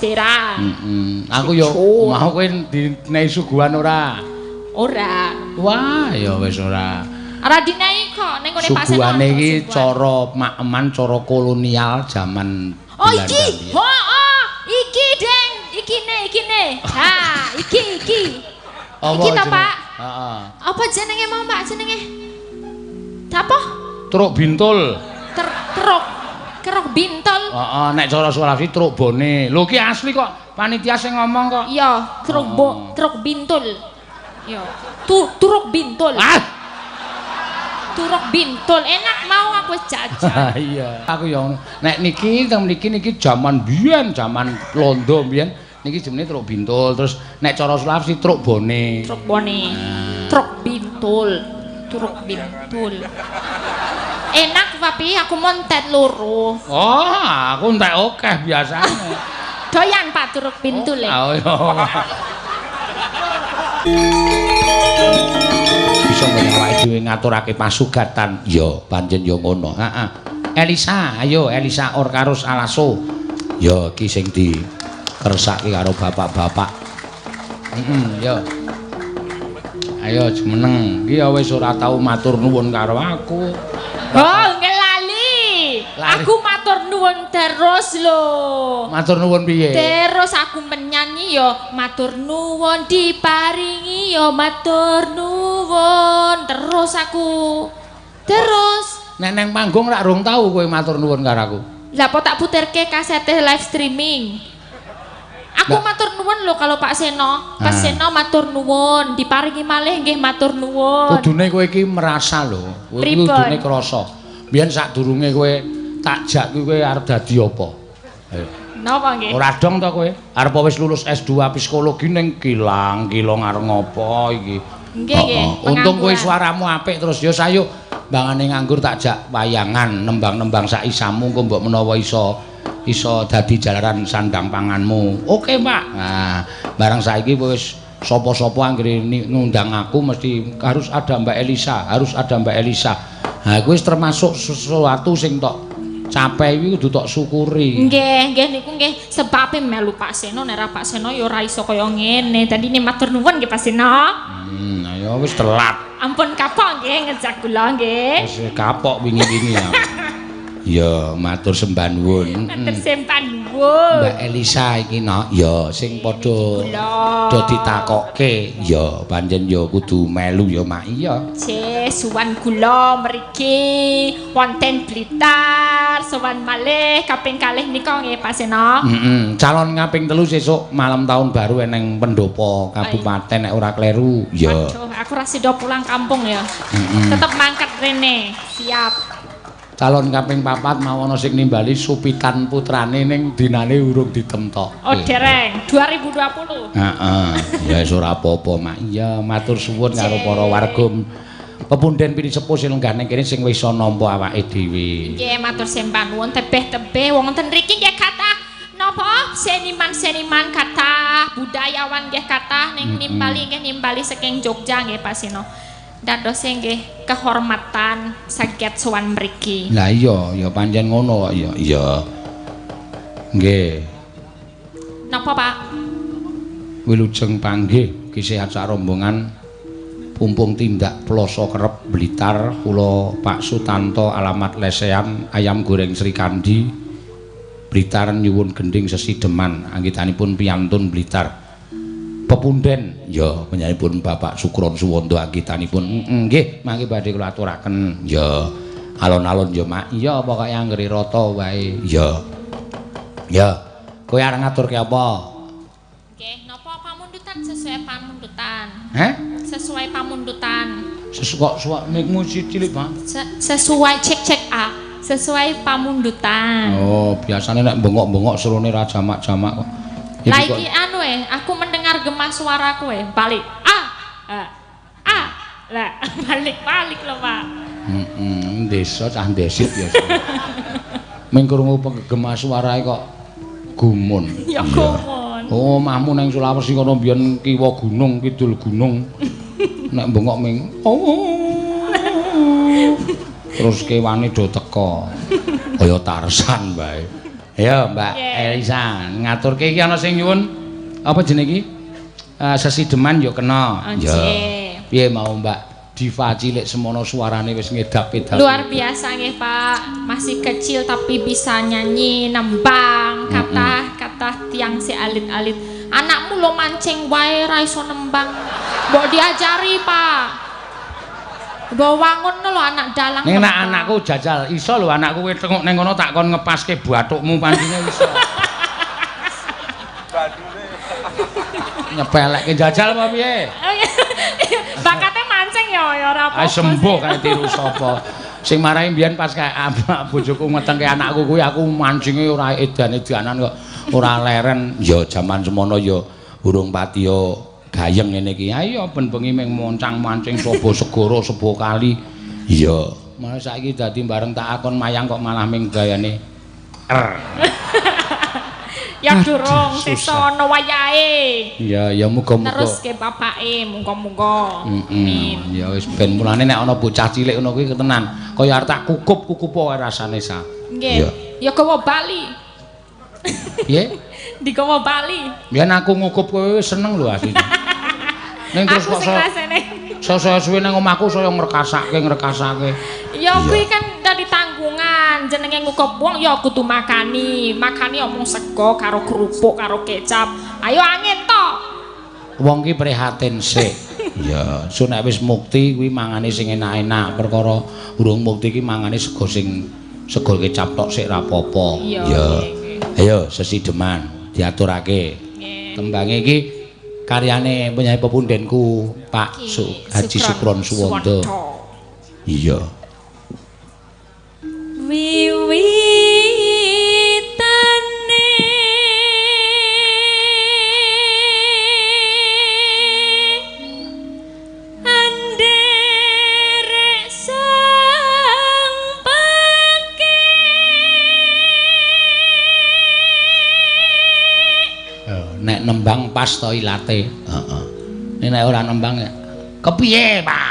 sederan. Heeh. Aku yo mau kowe dinehi suguhan ora? Ora. Wah, ya wis ora. Ora dinehi kok ning ngene Pak Seno. Suguhane iki cara maeman, cara kolonial jaman Oh Belanda iki. biyen. Oh, iki Deng, iki ne, iki ne. Ha, iki iki. Apa Iki to, jenenge? Pak? Heeh. Apa jenenge mau, Pak, jenenge? Apa? Truk bintul. Truk kerok bintol. Heeh, nek cara Sulawesi truk bone. Lho ki asli kok, panitia sing ngomong kok. Iya, truk bo, truk bintul. Iya. Turuk bintul. Ah. Turuk bintul. Enak mau aku wis jajan. Iya. Aku ya ngono. Nek niki teng mriki niki jaman biyen, jaman Londo biyen niki jenenge truk bintul. Terus nek cara Sulawesi truk bone. Truk bone. Truk bintul. Truk bintul. Enak papi, aku mau entet loro. Oh, aku entek akeh biasane. Doyan Pak truk bintul e. Oh, iya. Bisa nggone awake dhewe ngaturake pasugatan. Ya, pancen ya ngono. Heeh. Elisa, ayo Elisa Orkarus Alaso. Ya iki sing dikersake karo bapak-bapak. Heeh, ya. Ayo jumeneng. Iki ya wis ora tau matur nuwun karo aku. Oh, ngelali. Lali. Aku matur nuwun terus lho. Matur nuwun piye? Terus aku menyanyi yo matur nuwun diparingi yo matur nuwun terus aku. Terus Nek neng panggung rak rung tau kowe matur nuwun karo aku. Lah apa tak puterke kasete live streaming? Aku Lah. matur nuwun lho kalau Pak Seno. Pak Ah. Seno matur nuwun, diparingi malih nggih matur nuwun. Kudune kowe iki merasa lho. Kowe iki Pripun? kudune krasa. Biyen sadurunge kowe tak jak kuwi kowe arep dadi apa? Ayo. Napa nggih? Ora dong to kowe? Arep wis lulus S2 psikologi ning kilang-kilong arep ngopo iki? Nggih, nggih, Heeh. Untung kowe pengangguran. suaramu apik terus ya sayo mbangane nganggur tak jak wayangan nembang-nembang sak isamu engko mbok menawa iso iso dadi jalaran sandang panganmu. Oke, Pak. Nah, barang saiki wis sapa-sapa anggere ngundang aku mesti harus ada Mbak Elisa, harus ada Mbak Elisa. Nah, kuwi wis termasuk sesuatu sing tok capai kuwi kudu tok syukuri. Nggih, nggih niku nggih sebabe melu Pak Seno, nek ora Pak Seno ya ora iso kaya ngene. Dadi ne matur nuwun nggih Pak Seno. Ayo wis telat. Ampun kapok nggih ngejak kula nggih. Wis kapok wingi-wingi ya. Ya, matur sembah nuwun. Matur sembah nuwun. Mbak Elisa iki no, ya sing padha Kula. do ditakokke, ya pancen ya kudu melu ya mak iya. Cih, suwan kula mriki wonten Blitar, sowan malih kaping kalih nika nggih Pak Seno. Heeh, calon kaping 3 sesuk malam tahun baru eneng pendopo kabupaten nek ora kleru. Ya. Waduh, aku ra sida pulang kampung ya. Tetep mangkat rene. Siap. Calon kaping 4 mau ana sing nimbali supitan putrane ning dinane urung ditemtokke. Oh, dereng 2020. Heeh. Ya wis ora apa-apa, Mak. Iya, matur suwun karo para warga pepunden pinisepuh sing lenggah ning kene sing wis iso nampa awake dhewe. Nggih, matur sembah nuwun tebih-tebih wonten mriki nggih kathah napa seniman-seniman kathah, budayawan nggih kathah ning nimbali nggih nimbali saking Jogja nggih Pak Seno. Dadose nggih kehormatan saged sowan mriki. Lah iya, ya pancen ngono kok ya. Iya. Nggih. Napa, Pak? Wilujeng panggih ki sehat sak rombongan pumpung tindak ploso kerep Blitar kula Pak Sutanto alamat Lesehan ayam goreng Srikandi Blitar nyuwun gending sesideman anggitanipun piyantun Blitar pepunden ya panjenenganipun Bapak Sukron Suwondo anggitanipun nggih mangke badhe kula aturaken ya alon-alon ya mak iya pokoke anggere rata wae ya ya kowe arep ngaturke apa? Nggih, napa pamundutan sesuai pamundutan. Heh? Sesuai pamundutan. Kok mikmu cilik, Pak? Sesuai cek-cek A, sesuai pamundutan. Oh, biasanya nek bengok-bengok serone ra jamak-jamak kok. Lah iki anu aku mendengar gema suaraku balik. A. A. A. Lah, balik-balik lho, Pak. Heeh, desa cah ndesit ya. Ming krungu gema suarae kok gumun. Ya gumun. Oh, omahmu nang Sulawesi kono mbiyen kiwa gunung, kidul gunung. Nek bengok ming oh. Terus kewane do teka. Kaya Tarsan wae. Ayo Mbak Elisa ngaturke iki ana sing nyuwun apa jenenge iki? Sesideman ya kena. Ya. Piye mau Mbak Diva cilik semono suarane wis ngedap-edap. Luar biasa nggih Pak. Masih kecil tapi bisa nyanyi, nembang, kathah tiyang si alit-alit. Anakmu lo mancing wae ra iso nembang. Mbok diajari, Pak. Mbok wangun lho anak dalang. Ning nek anakku jajal iso lho anakku kowe tengok ning kono tak kon ngepaske bathukmu pancine iso. Nyepelekke jajal apa piye? Bakate mancing ya ya ora apa-apa. Ah sembuh kae tiru sapa. Sing marahi mbiyen pas kae bojoku metengke anakku kuwi aku mancinge ora edan-edanan kok ora leren. Ya jaman semono ya urung patiya gayeng ngene iki. Ayo ben bengi mung moncang-mancing sapa segara sapa kali. Iya, malah saiki dadi bareng tak akon mayang kok malah ming gayane R. Ya durung sesa ana wayahe. Ya ya muga-muga. Teruske bapake muga-muga. Amin. Ya wis ben mulane nek ana bocah cilik ngono kuwi tenan. Kaya arep tak kukup-kukup wae rasane sa. Nggih. Ya gawa bali. Piye? Digawa bali. Biyen aku ngukup kowe wis seneng lho asline. Ning terus kok saya suwe nang omahku saya ngrekasake. Ya kuwi kan dadi tanggungan, jenenge ngukup wong ya kudu makani. Makani omong sego karo kerupuk karo kecap. Ayo angin to. Wong ki prihatin sik. Ya, so nek wis mukti kuwi mangane sing enak-enak, perkara urung mukti ki mangane sego sing sego kecap tok sik ra apa-apa. Ya. Ayo sesideman diaturake. Tembange iki karyane penyanyi pepundenku Pak Haji Sukron Suwondo. Iya. Wiwitane anderek sang pake. Nek nembang pas to ilate. Heeh. Nek ora nembang ya kepiye, Pak?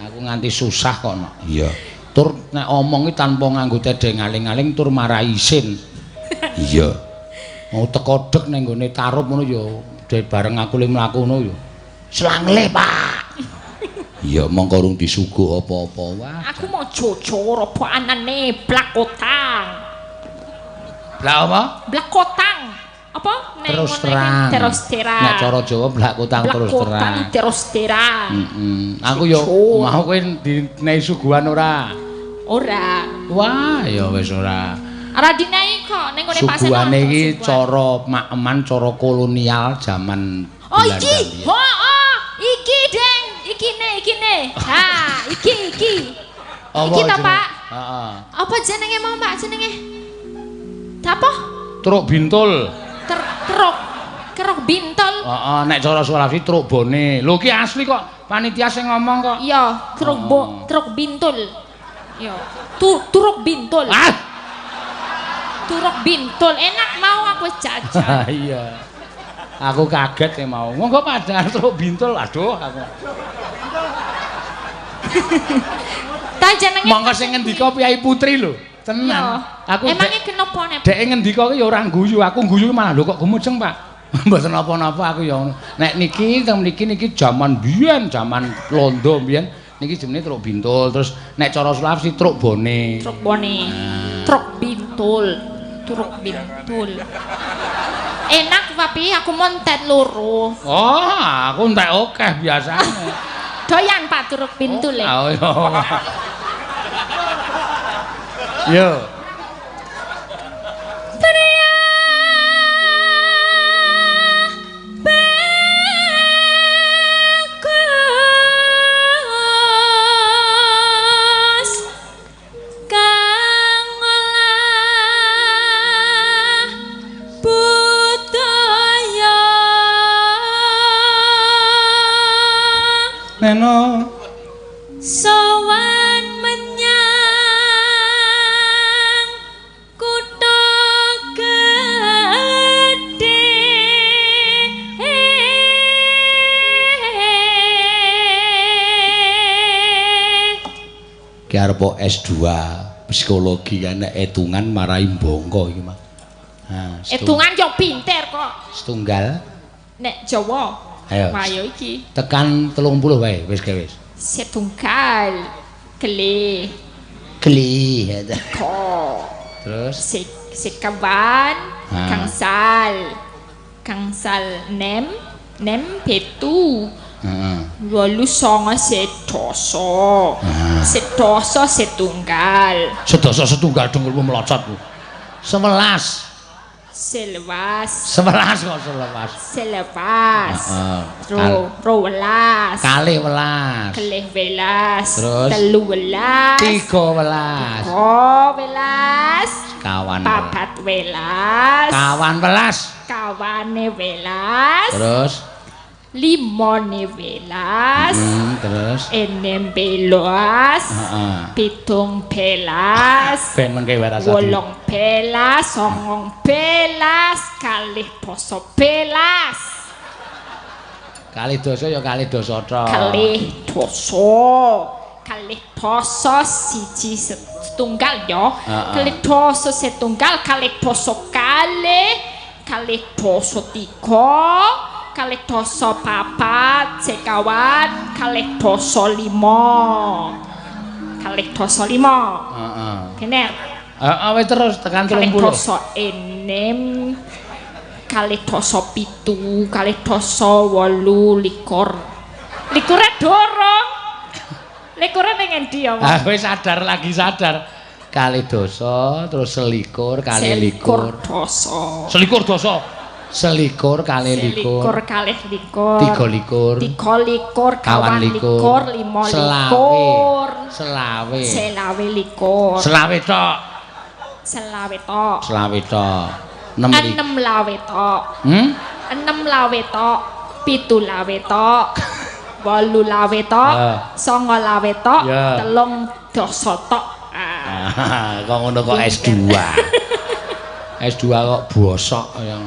Aku nganti susah kok no. Iya. Tur nek omong iki tanpa nganggo tedheng aling-aling tur marai isin. Iya. Mau teko dek ning nggone tarup ngono ya bareng aku le mlaku ngono ya. Selangle, Pak. Iya, mongko urung disuguh apa-apa. Wah. Aku mau jujur apa anane blakotang. Blak apa? Blakotang. Apa? Terus terang. Terus terang. Nek cara Jawa blakotang terus terang. Terus terang. Aku yo mau kowe dinehi suguhan ora? Ora. Wah, ya wis ora. Ora dinehi kok ning ngene Pak Seno. Suguhane iki cara makeman cara kolonial jaman Oh iki. Heeh, iki Deng, ikine ikine. Ha, iki iki. Iki to, Pak? Heeh. Apa jenenge mau, Pak jenenge? Apa? Truk bintul. Truk kerok bintul. Heeh, nek cara Sulawesi truk bone. Lho iki asli kok panitia sing ngomong kok. Iya, truk truk bintul. Iya. Turuk bintul. Ah. Turuk bintul. Enak mau aku jajan. Iya. Aku kaget ya mau. Monggo padahal truk bintul. Aduh aku. Ta jenenge monggo sing ngendika Piyai Putri lho. Tenan. Aku emangnya kenapa nek dhek ngendika ki ya ora guyu, aku guyu malah lho kok gumujeng, Pak. Mboten napa-napa aku ya ngono. Nek niki teng mriki niki jaman biyen, jaman Londo biyen niki jenenge truk bintul. Terus nek cara Sulawesi truk bone. Truk bone. Truk bintul. Truk bintul. Enak papi, aku montet loro. Oh, aku entek akeh biasane. Doyan Pak truk bintul e. Oh, iya. Yo. Pria bagus kang olah budaya Neno sowan menyang kutha gedhe. Ki arep S2 Psikologi kan nek etungan marai bongko iki mah. Ha, Etungan yo pinter kok. Setunggal. Nek Jawa. Ayo. Wah, yo iki. Tekan 30 wae wis ke wis. Setunggal. Kelih. Kelih. Ko. Terus sekawan Ah. gangsal. Gangsal nem, nem pitu. Heeh. 8 9 sedasa. Ah. Sedasa setunggal. Sedasa setunggal dengkulmu melocot. 11. Selewas. 11 kok selewas. Selewas. Heeh. 12. Kalih welas. Kelih welas. Terus? 13. 13. 13. Kawan. 4 welas. Kawan welas. Kawane welas. Terus 5 welas. Terus 6 belas. Heeh. 7 belas. Ben mengke wae rasa. 8 belas, 9 belas, kalih dasa belas. Kalih dasa ya kalih dasa tok. Kalih dasa. Kalih dasa siji setunggal ya. Heeh. Kalih dasa setunggal, kalih dasa kalih, kalih dasa tiga, kalih dasa papat, sekawan, kalih dasa lima. Kalih dasa lima. Heeh. Bener. Heeh, wis terus tekan Kalih 30. dasa enem, kalih dasa pitu, kalih dasa 28. Likure dorong. Likure ning endi ya, Ah Mas? wis sadar lagi sadar. Kalih dasa terus selikur kalih likur. Selikur dasa. Selikur dasa. Selikur kalih likur. Selikur kalih likur. Tiga likur. Tiga likur, Kawan kawan likur. likur, lima Selawe. likur. Selawe. Selawe likur. Selawe tok. Selawe tok. Selawe tok. 6 likur. Enem lawe tok. Hmm? 6 lawe tok, 7 lawe tok, 8 lawe tok, 9 lawe tok, 3 dasa tok. Ah, kok ngono kok S2. S2 kok bosok ya.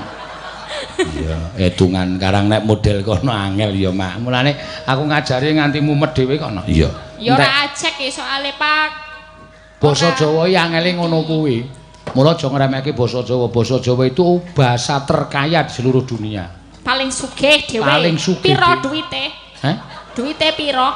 Iya, hitungan karang nek model kono angel ya, Mak. Mulane aku ngajari nganti mumet dhewe kono. Iya. Ya ora acek ya soale, Pak. Basa Jawa iki angele ngono kuwi. Mula aja ngremehke basa Jawa. Basa Jawa itu bahasa terkaya di seluruh dunia. Paling sugih dhewe. Paling sugih Piro dhewe. duwite? Heh? Duwite piro?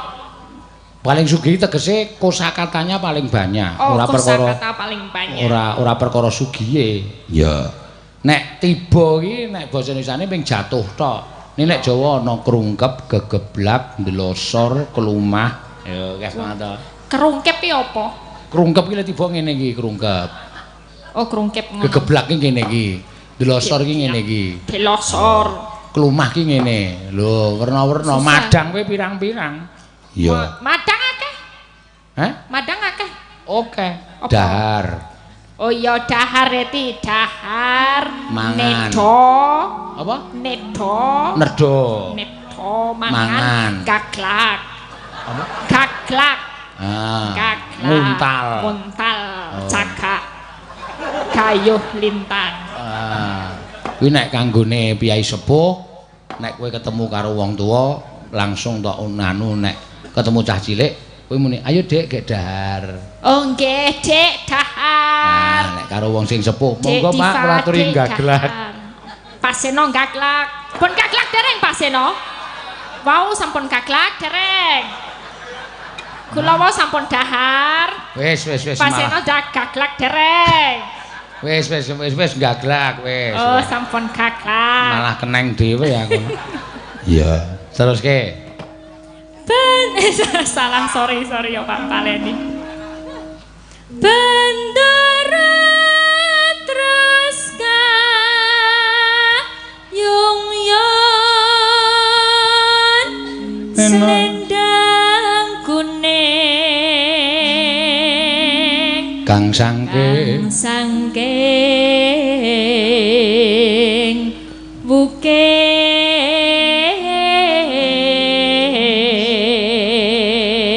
Paling sugih tegese kosakatanya paling banyak. Oh, Ora perkara kosakata paling banyak. ora perkara sugihe. Ya. Nek tiba iki nek basa Indonesiane ping jatuh tok. Nek nek Jawa ana krungkep, gegeblak, ndelosor, kelumah. Ya akeh banget to. Krungkep iki apa? Krungkep iki lek tiba ngene iki krungkep. Oh, krungkep ngono. Gegeblak iki ngene iki. Ndelosor iki ngene iki. Delosor. Kelumah ki ngene. Lho, werna-werna. Madang kowe pirang-pirang. Iya. Madang akeh. Hah? Madang akeh. Oke. Dahar. Oh iya, dahar reti, dahar. Mangan. Nedo. Apa? Nedo. Nerdo. Nedo mangan. Mangan. Gaglak. Apa? Gaglak. Ah. Gaglak. Nguntal. Nguntal. Oh. Cagak. Kayuh lintang. Ah. Kuwi nek kanggone piyai sepuh, nek kowe ketemu karo wong tuwa, langsung tok anu nek ketemu cah cilik, kowe muni, "Ayo Dik, gek dahar." Oh nggih, Dik, dahar. Nah, nek karo wong sing sepuh, monggo Pak kula aturi gaglak. Pak Seno gaglak. Pun gaglak dereng Pak Seno? Wau sampun gaglak dereng. Kula wau sampun dahar. Wis wis wis. Pak Seno dah gaglak dereng. Wis wis wis wis gaglak wis. Oh, sampun gaglak. Malah keneng dhewe aku. Iya. Teruske. Ben salah sorry ya Pak Paleni. Bendera terus kayung yon selendang kuning kang sangking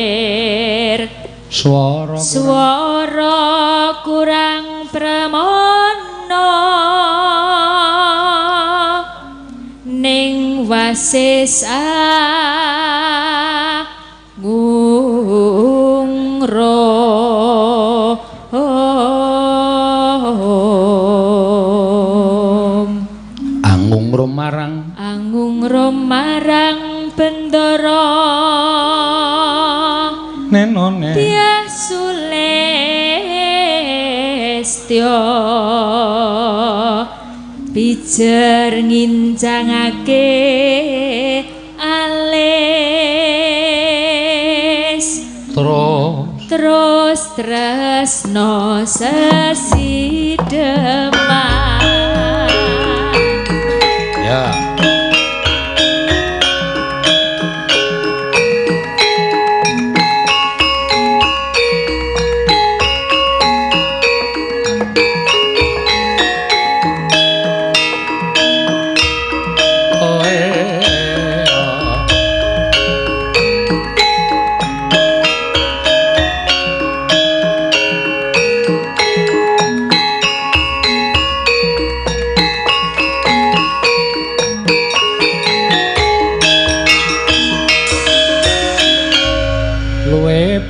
wukir swara kurang pramana ning wasis agung roh. Angungrum marang angungrum marang Bendara nenone Dyah Sulistya pijer ngincangake alis terus terus tresno sesideman. Ya.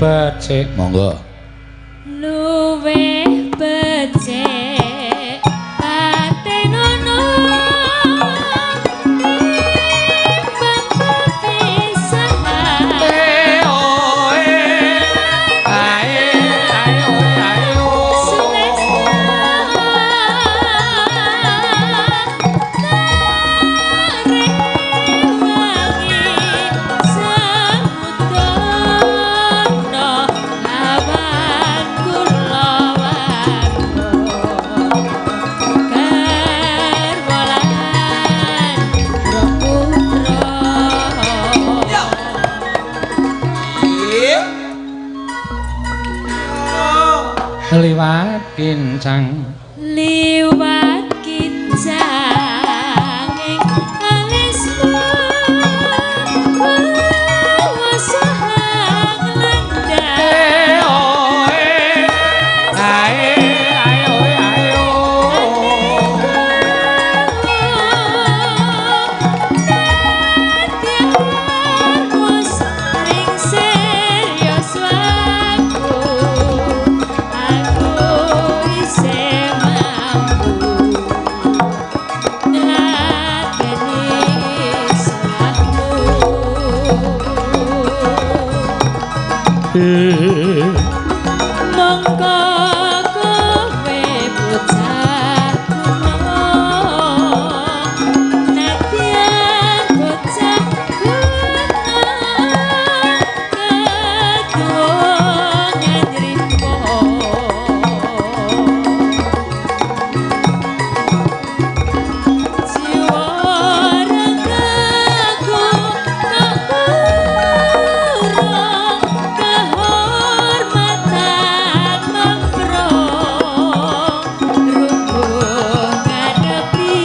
Becik monggo luwih becik patenono timbang pisahan liwat kincang liwat kincang ing alismu wasahang landang ae ae oe ae o Monggo kowe bocah kula nadyan bocah kena kedongan ripo jiwa ragaku tak kurang kehormatan mangkrong rungguh ngadepi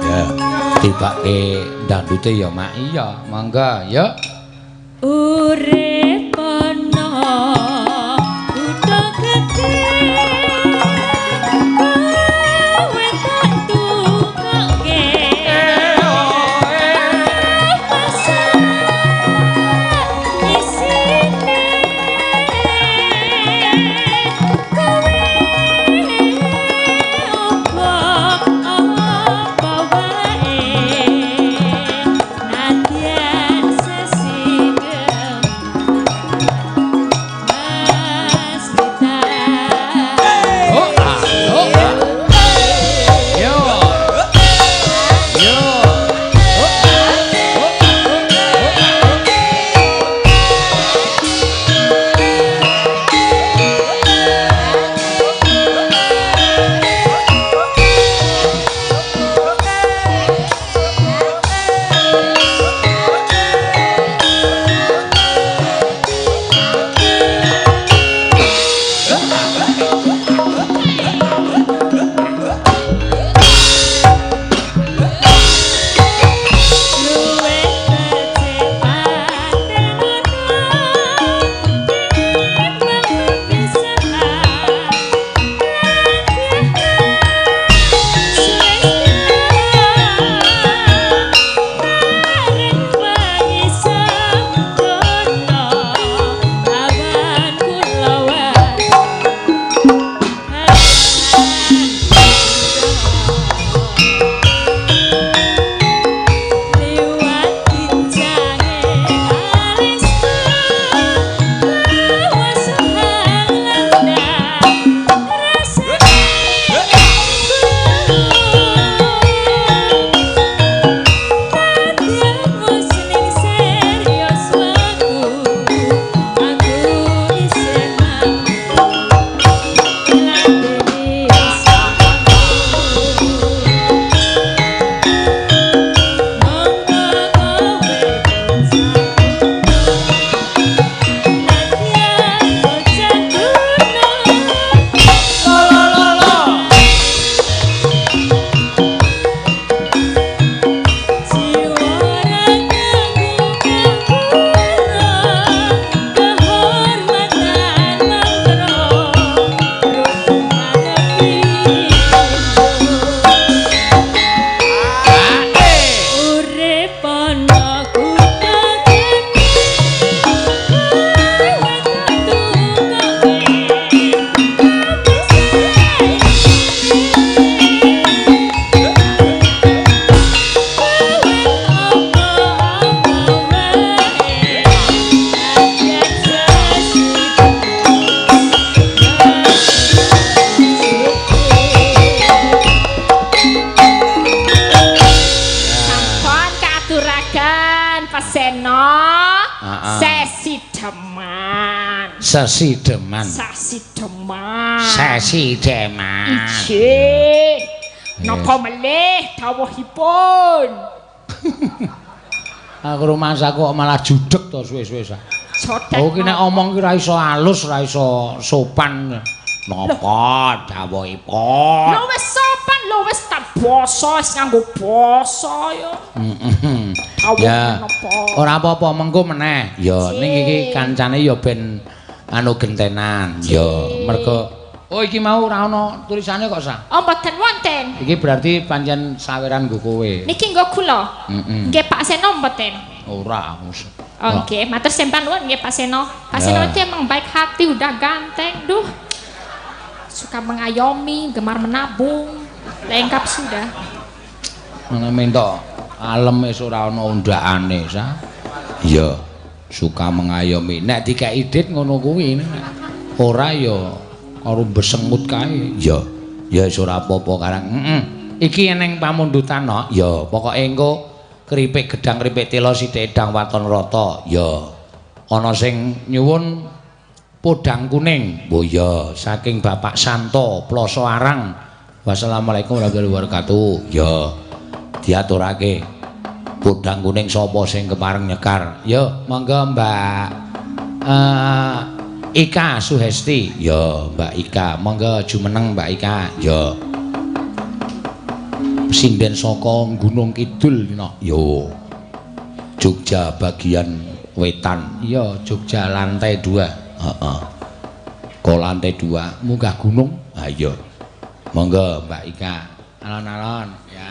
Ya, tibake dandute ya Mak. Iya, monggo, yuk. Urip ana kutha gedhe kowe tak tukoke pasar isine kowe uga apa wae nadyan sesideman. Sesideman. Sasideman. Sesideman. Inggih. Napa melih dawuhipun? Aku rumangsaku kok malah judeg to suwe-suwe. Jodek. Oh ki nek omong ki ora iso alus, ora iso sopan. Napa dawuhipun? Lho wis sopan, lho wis tak basa, wis nganggo basa ya. Heeh. Dawuh Ya. napa? Ora apa-apa, mengko meneh. Ya, ning iki kancane ya ben anu gentenan. Ya, mergo oh iki mau ora ana tulisane kok, Sa. Oh mboten wonten. Iki berarti pancen saweran nggo kowe. Niki nggo kula. Heeh. Nggih Pak Seno mboten. Ora. Oh, nggih, matur sembah nuwun nggih Pak Seno. Pak Seno Ya. itu emang baik hati, udah ganteng, duh. Suka mengayomi, gemar menabung. Lengkap sudah. Ana mentok alem wis ora ana undakane, Sa. Iya, suka mengayomi. Nek dikeki dit ngono kuwi nek ora ya karo besengut kae. Iya. Ya wis ora apa-apa karang. Heeh. Iki eneng pamundutan no. Ya, pokoke engko keripik gedang keripik tela sithik edang waton rata. Ya. Ana sing nyuwun podang kuning. Oh iya, saking Bapak Santo Ploso Arang. Wassalamualaikum warahmatullahi wabarakatuh. Ya. Diaturake. Podang kuning sapa sing kepareng nyekar? Ya, monggo Mbak Ika Suhesti. Ya, Mbak Ika, monggo jumeneng Mbak Ika. Ya. Sinden saka Gunung Kidul no. Yo. Jogja bagian wetan. Iya, Jogja lantai 2. Heeh. Ko lantai 2 munggah gunung. Ha iya. Monggo Mbak Ika. Alon-alon. Ya.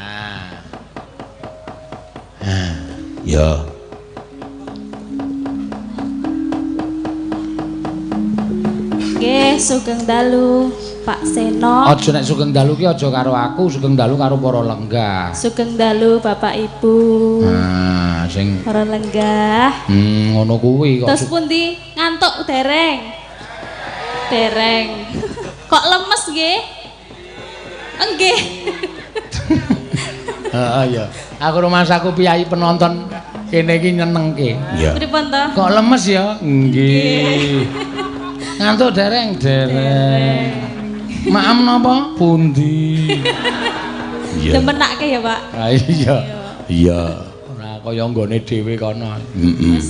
Ah, ya. Nggih, sugeng dalu Pak Seno. Aja nek sugeng dalu ki aja karo aku, sugeng dalu karo para lenggah. Sugeng dalu Bapak Ibu. Nah, sing para lenggah. Ngono kuwi kok. Terus pundi? Ngantuk dereng? Dereng. Kok lemes nggih? Nggih. Heeh ya. Aku rumangsaku piyayi penonton kene iki nyenengke. Iya. Pripun to? Kok lemes ya? Nggih. Ngantuk dereng? Dereng. Maem napa? Pundi? Iya. Demenake ya, Pak. Ha iya. Iya. Ora kaya nggone dhewe kono. Heeh.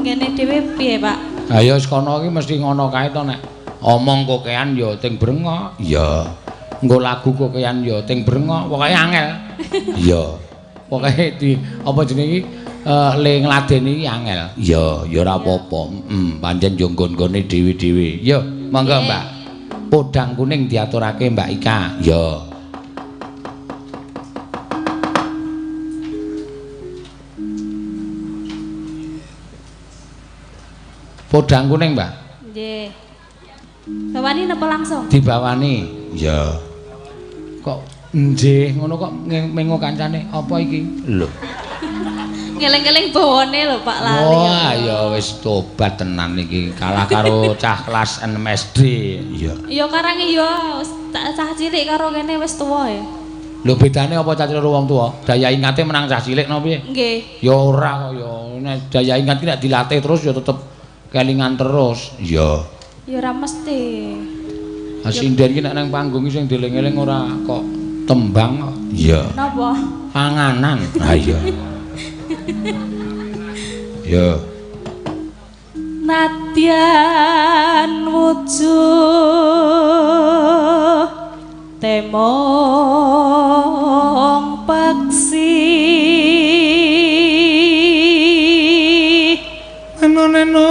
Nggene dhewe piye, Pak? Ha ya wis kono iki mesti ngono kae to nek omong kokean ya ting brengok. Iya. Nggo lagu kokean ya ting brengok, pokoke angel. Iya. Pokoke di apa jenenge iki le ngladeni iki angel. Iya, ya ora apa-apa. Heeh, pancen yo nggon-nggone dhewe-dhewe. Yo, monggo Mbak. Podang kuning diaturake Mbak Ika. Ya. Podang kuning, Mbak. Nggih. Bawani napa langsung? Dibawani. Ya. Kok nggih ngono kok mengo kancane apa iki? Lho. Ngeleng-ngeleng bawane lho Pak lali. Wah, ya wis tobat tenan iki. Kalah karo cah kelas 6 SD. Iya. Ya karange ya cah cilik karo kene wis tuwa ya. Lho bedane apa cah cilik karo wong tuwa? Daya ingate menang cah cilik napa piye? Nggih. Ya ora kok ya. Nek daya ingat ki nek dilatih terus ya tetep kelingan terus. Iya. Ya ora mesti. Ha sinden ki nek nang panggung sing dieling-eling ora kok tembang kok. Iya. Napa? Panganan. Ha iya. Ya. Nadyan wujuh temong paksi. Neno neno.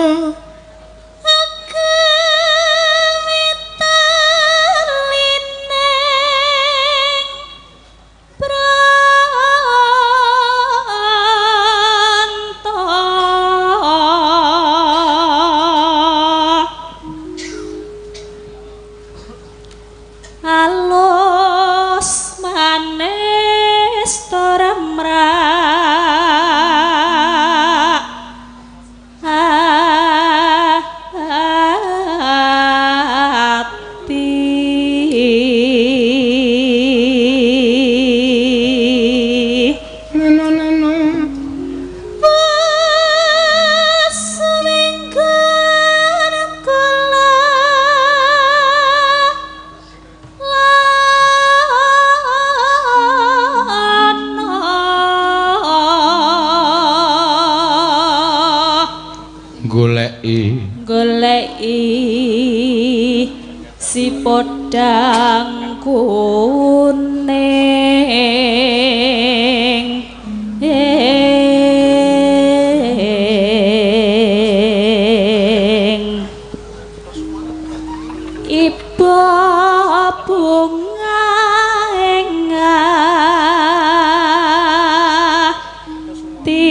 Alus Si podang kuning iba bunga ing atiku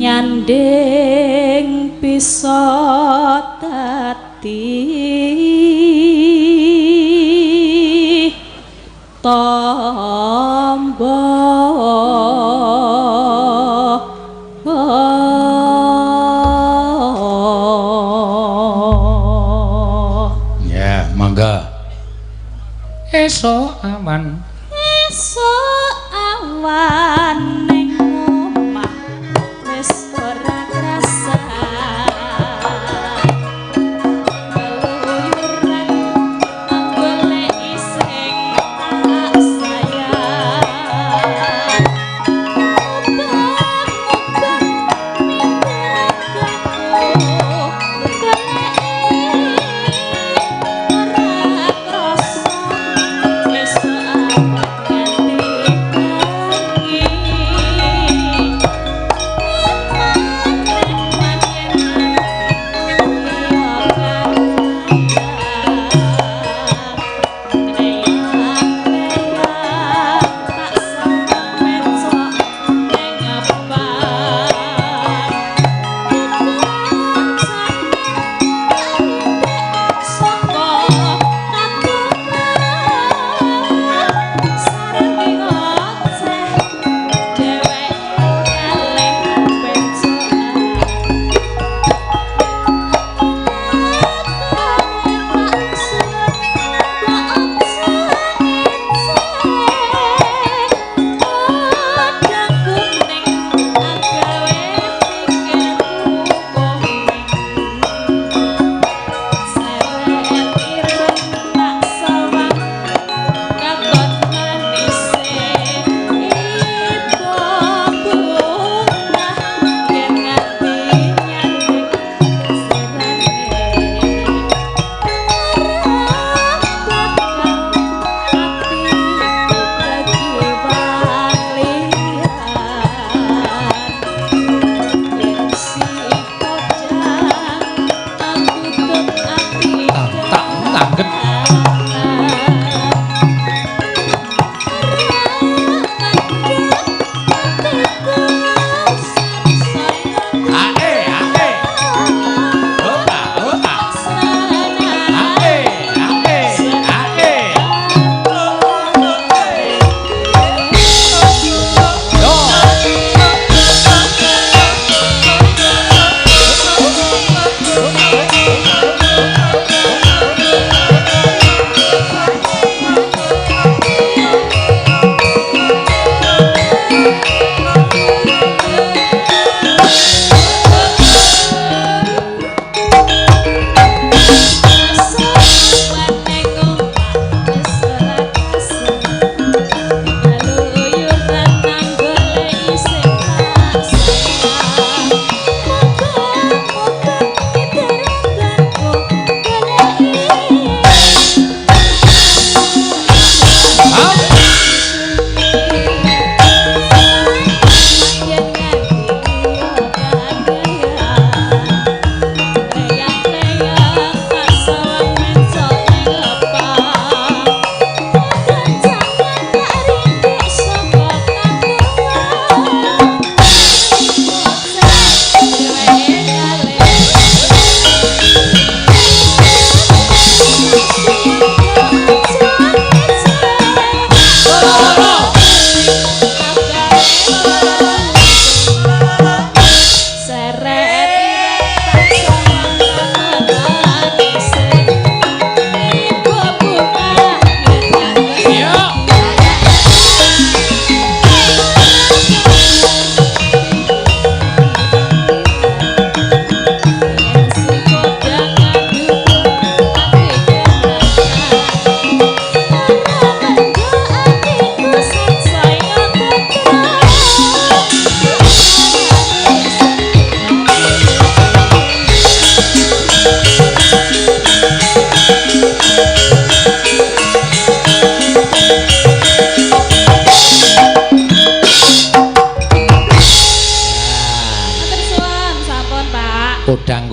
nyanding bisa dadi tombo. Ya, mangga. Esuk awan. Esuk awan ning omah wis ora krasa. Keluyuran goleki sing tak sayang. Mubeng-mubeng mimpi goleki ora krasa. Esuk awan nganti bengi.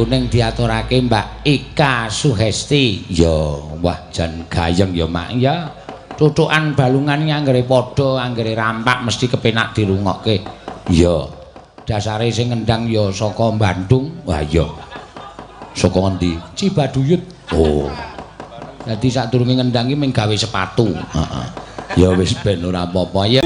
Kuning diaturake Mbak Ika Suhesti. Ya, wah jan gayeng ya, Mak ya. Tutukan balungan iki anggere padha, anggere rampak mesti kepenak dirungokke. Ya. Dasare sing ngendang ya saka Bandung. Wah iya. Saka ngendi? Cibaduyut. Oh. Dadi sadurunge ngendang iki mung gawe sepatu. Heeh. Ya wis ben ora apa-apa ya.